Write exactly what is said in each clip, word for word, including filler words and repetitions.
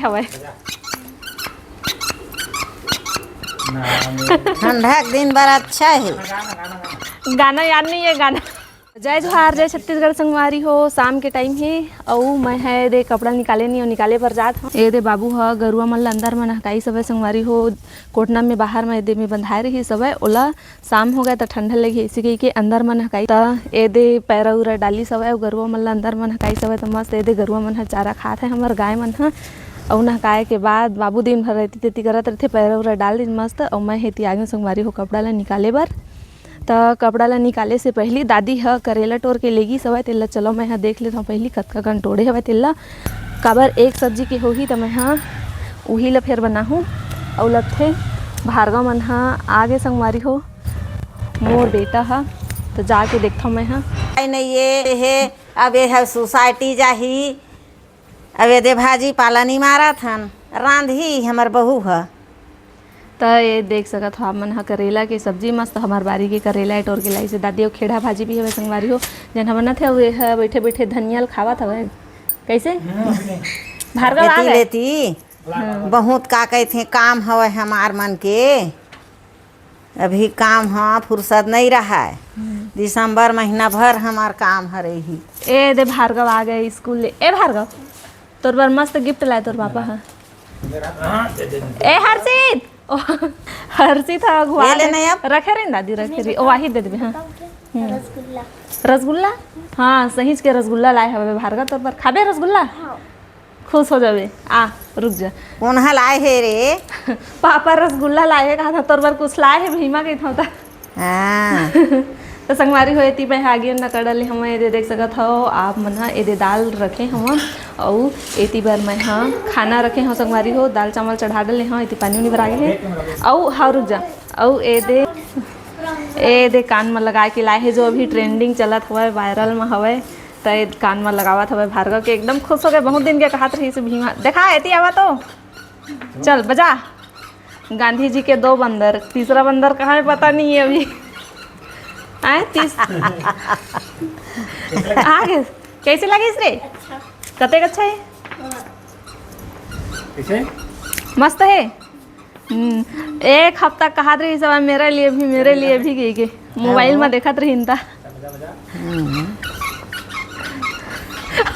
हवय। ठंडा के दिन बर अच्छा हे। गाना याद नहीं है, गाना। जय जोहार, जय छत्तीसगढ़ संगवारी हो। शाम के टाइम हे अउ मैं ह एदे कपड़ा निकाले नहीं, निकाले बर जात हव। एदे बाबू ह गरुवा मन ल अंदर म नहकाइस हवय संगवारी हो। कोटना में बाहर म एदे में बंधाए रहिस हवय, ओला शाम हो गए त ठंडा लगे, इसी कहिके अंदर म नहकाइस। त एदे पैरा उरा डालिस हवय अउ गरुवा मन ल अंदर म नहकाइस हवय। त मस्त एदे गरुवा मन ह चारा खात हे, हमर गाय मन ह। अउ नहकाए के बाद बाबू दिन भर एती तेती करत रहिथे, पैरा उरा डाल दिन मस्त। अउ मैं हेती आगे संगवारी हो कपड़ा ल निकाले बर। त कपड़ा ल निकाले से पहिली दादी ह करेला टोर के लेगिस हवय, तेला चलो मैं ह देख लेथव पहिली कतका कन टोड़े हवय तेला, काबर एक सब्जी के होही त मैं ह उही ल फेर बनाहूँ। अउ लगथे भार्गव मन ह आगे संगवारी हो, मोर बेटा ह, त जाके देखथव मैं ह। नहीं, ये हे, अब ये ह सोसाइटी जाही। अब एदे भाजी पाला नी मारत हन, रांधही हमर बहू ह। त ये देख सकत हो आप मन ह करेला के सब्जी, मस्त हमर बारी के करेला ए टोर के लाइस हे दादी। अउ खेड़ा भाजी भी हवे संगवारी हो, जेन ह बनत हे, अउ ये ह बइठे बइठे धनिया ल खावत हवय। कइसे? भार्गव आ एती गए? लेती हाँ। बहुत का कहिथे काम हवय हमार मन के। अभी काम ह फुर्सत नहीं रहय। हम्म। दिसंबर महीना भर हमार काम ह रही। एदे भार्गव आ गए स्कूल ले। ए भार्गव, तोर बर मस्त गिफ्ट लाए तोर पापा ह। ए हर्षित, ओ, हर्षित ह अघुआ ले ले। नहीं अब। रखे रही दादी, रखे रही। ओ, आही दे देबे, हाँ। हम्म। रसगुल्ला। रसगुल्ला? हाँ, सहीच के रसगुल्ला लाए हवे भार्गव तोर बर। खाबे रसगुल्ला? हाँ। खुश हो जाबे। आ, रुक जा। कोन ह लाए हे रे? पापा रसगुल्ला लाए हे, कहा था तोर बर कुछ लाए हे भीमा, कहिथव त। हाँ। त संगवारी हो, एती मैं ह आगी अंडा कड़ा ले हवं, एदे देख सकत हव आप मन ह, एदे दाल रखे हवं, अउ एती बर मैं ह खाना रखे हवं संगवारी हो, दाल चावल चढ़ा डले हवं, एती पानी उनी भरा गे हे। अउ हाँ, रुक जा, अउ एदे, एदे कान म लगाए के लाए हे, जो अभी ट्रेंडिंग चलत हवय, वायरल म हवय, त ए कान म लगावत हवय भार्गव के, एकदम खुश हो गए, बहुत दिन के कहत रहिस भीमा, देखा एती आवा तो। चल, बजा। गांधी जी के दो बंदर, तीसरा बंदर कहाँ है, पता नहीं है अभी। आए, तीस-, आ गए। कैसे लगिस रे? अच्छा। कतेक अच्छा है? हाँ। कैसे? मस्त है। हम्म, एक हफ्ता कहत रहिस हवय, "मेरे लिए भी, मेरे लिए भी," कहिके। मोबाइल म देखत रहिन त। हम्म।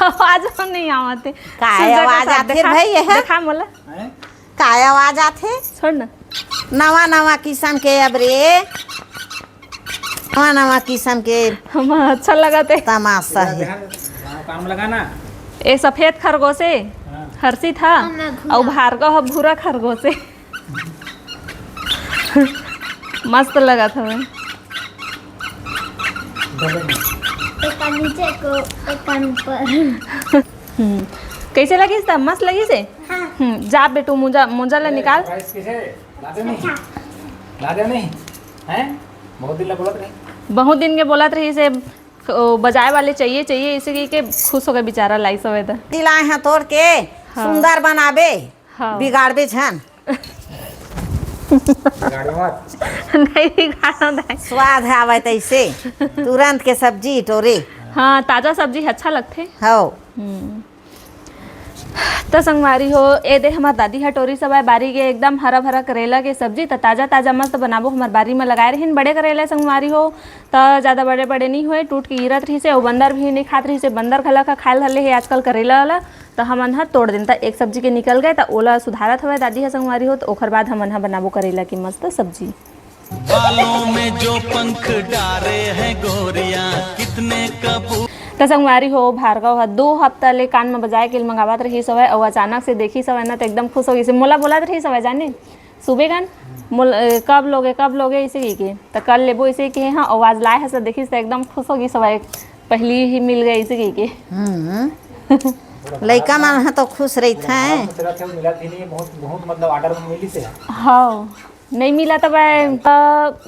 आवाज नहीं आवत है। काय सुन, आवाज देखा, आथे देखा, भाई, ये है? देखा मोला। हैं? काय आवाज आथे? छोड़ ना। नवा नवा किसम के अब रे, नवा नवा किसम के हम अच्छा लगत है। तमाशा है। हाँ, काम लगा ना। ए सफेद खरगोश है, हाँ। हर्षित हा, हाँ, मैं भूरा। अउ भार्गव ह भूरा खरगोश है। मस्त लगत हवे। एक कान नीचे को, एक कान ऊपर। हम्म, कैसे लगिस त? मस्त लगिस हे? हाँ। हम्म, जा बेटू, मोजा, मोजा ला निकाल। Price कैसे? ला दे नहीं? अच्छा। ला दे नहीं? हैं? बहुत दिन ले बोलत रही। बहुत दिन के बोलत रहिस हे, ओ, बजाए वाले चाहिए, चाहिए, इसे कहिके खुश हो गए बेचारा, लाइस हवे त। दिलाए हैं तोड़ के, हाँ। सुंदर बनाबे, हाँ। बिगाड़बे झन। बिगाड़ो मत। नहीं बिगाड़ो दाई। स्वाद आवे तैसे, तुरंत के सब्जी टोरे। हाँ, ताजा सब्जी अच्छा लगथे। हव। हम्म। त संगवारी हो, ए दे हमर दादी ह टोरिस हवय बारी के एकदम हरा भरा करेला के सब्जी। त ताजा ताजा मस्त बनाबो, हमर बारी म लगाए रहिन बड़े करेला संगवारी हो। त जादा बड़े बड़े नइ होए, टूट के गिरत रहिसे, अउ बंदर भी नइ खात रहिसे। बंदर घलक ह खाए ल धर ले हे आजकल करेला वाला। त हमन ह तोड़ देन, त एक सब्जी के निकल गए, त ओला सुधारत हवय दादी ह संगवारी हो। त ओखर बाद हमन ह बनाबो करेला के मस्त सब्जी। बालों में जो पंख डारे हैं गोरियां, कितने कबूतर। त संगवारी हो, भार्गव ह दो हफ्ता ले कान म बजाए के मंगावत रहिस हवय, अउ अचानक से देखिस हवय न, त एकदम खुश हो गिस। मोला बोलत रहिस हवय, जाने, सुबे कन, मोल-, ए, "कब लोगे, कब लोगे?" इसे कहिके। त कल लेबो इसे कहे हंव, अउ आज लाए हस, देखिस त एकदम खुश हो गिस हवय, "पहली ही मिल गए," इसे कहिके। हम्म। लइका मन ह तो खुश रहिथे। बहुत, बहुत मतलब order में मिलिस हे। हव। नइ मिलत हवय, त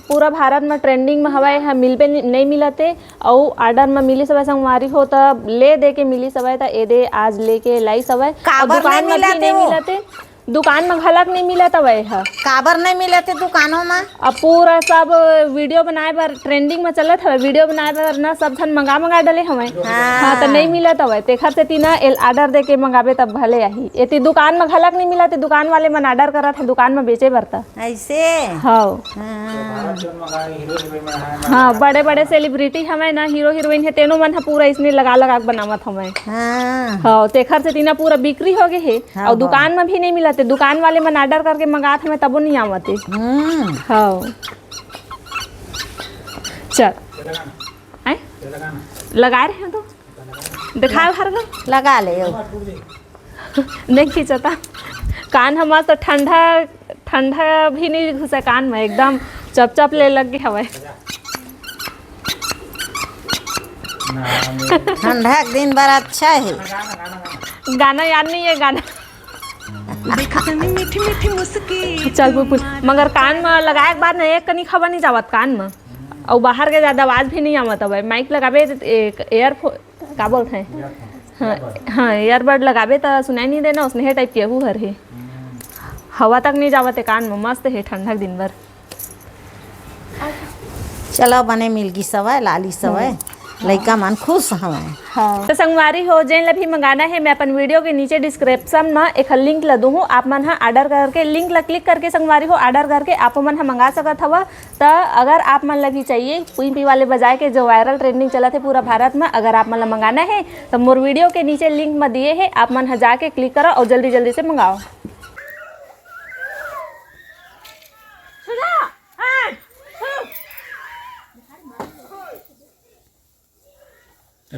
पूरा भारत म trending म हवय, ह मिलबे नि-, नइ मिलत हे। अउ order म मिलिस हवय संगवारी हो, त ले दे के मिलिस हवय, त ए दे आज लेके लाइस हवय। अउ काबर दुकान नइ म भी मिलत हे नइ वो? मिलत हे। दुकान म घलक नइ मिलत हवय ह। काबर नइ मिलत हे दुकानों म? अब पूरा सब वीडियो बनाए बर ट्रेंडिंग म चलत हवय, वीडियो बनाए बर ना सब झन मंगा मंगा डले हवय। हाँ। हाँ, त नइ मिलत हवय, तेखर सेती ना एल ऑर्डर दे के मंगाबे तब भले आही। एती दुकान म घलक नइ मिलत हे, दुकान वाले मन ऑर्डर करत हे दुकान म बेचे बर त। ऐसे? हव। हाँ। हाँ, बड़े बड़े सेलिब्रिटी हवय ना, हीरो हीरोइन हे, तेनो मन ह पूरा इसने लगा लगा के बनावत हवय। हाँ। हव, तेखर सेती ना पूरा बिक्री हो गे हे। हाँ, अउ हाँ। दुकान म भी नइ मिलत हे, दुकान वाले मन ऑर्डर करके मंगात हवय तबो नइ आवत हे। हम्म। हव। चल। आय? लगाए रहे हो तो? दिखाओ हर बार। लगा ले यो। नइ खींचता। कान ह मस्त ठंडा, ठंडा भी नइ घुसे कान म, एकदम चपचप ले लग गे हवय। ठंडा के दिन बर अच्छा हे। गाना याद नइ हे गाना। देखत में मीठी मीठी मुस्की। चल पुपुल, मगर कान म लगाए के बाद ना एक कनी हवा नइ जावत कान म, अउ बाहर के ज्यादा आवाज भी नइ आवत हवय। माइक लगाबे, एक एयरफोन, का बोलथे? हाँ, हाँ, ईयरबड लगाबे त सुनाई नइ देना, उसने टाइप के हू हर हे। हवा तक नइ जावत हे कान म, मस्त हे ठंडा के दिन बर। चलो, बने मिल गिस हवय, ला लिस हवय, लइका मन खुश हवय। हाँ। त संगवारी हो, जेन ला भी मंगाना हे, मैं अपन वीडियो के नीचे डिस्क्रिप्शन म एखर लिंक ला दूहूँ, आप मन ह ऑर्डर करके, लिंक ला क्लिक करके संगवारी हो, ऑर्डर करके आप मन ह मंगा सकत हव। त अगर आप मन ला भी चाहिए पुई पी वाले बजाए के, जो वायरल ट्रेंडिंग चलत हे पूरा भारत म, अगर आप मन ला मंगाना हे त मोर वीडियो के नीचे लिंक म दिए हे, आप मन ह जाके क्लिक करो अउ जल्दी जल्दी से मंगाओ।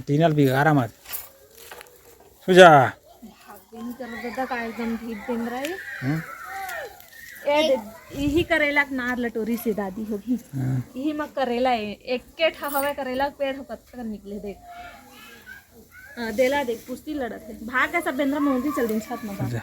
टीनल बिगारा मत। सुजा। भाग दे, नहीं कर दादा का एकदम भीत दिन रही। हम्म। ए दे, इही करेला के नार लटोरी से दादी होगी। हाँ। इही म करेला ए, एक के ठा हवे करेला के पेड़ हो कतका निकले देख। हाँ, देला देख, कुश्ती लड़त हे। भाग के सब बेंदरा मौजी चल दिन छत म। जा।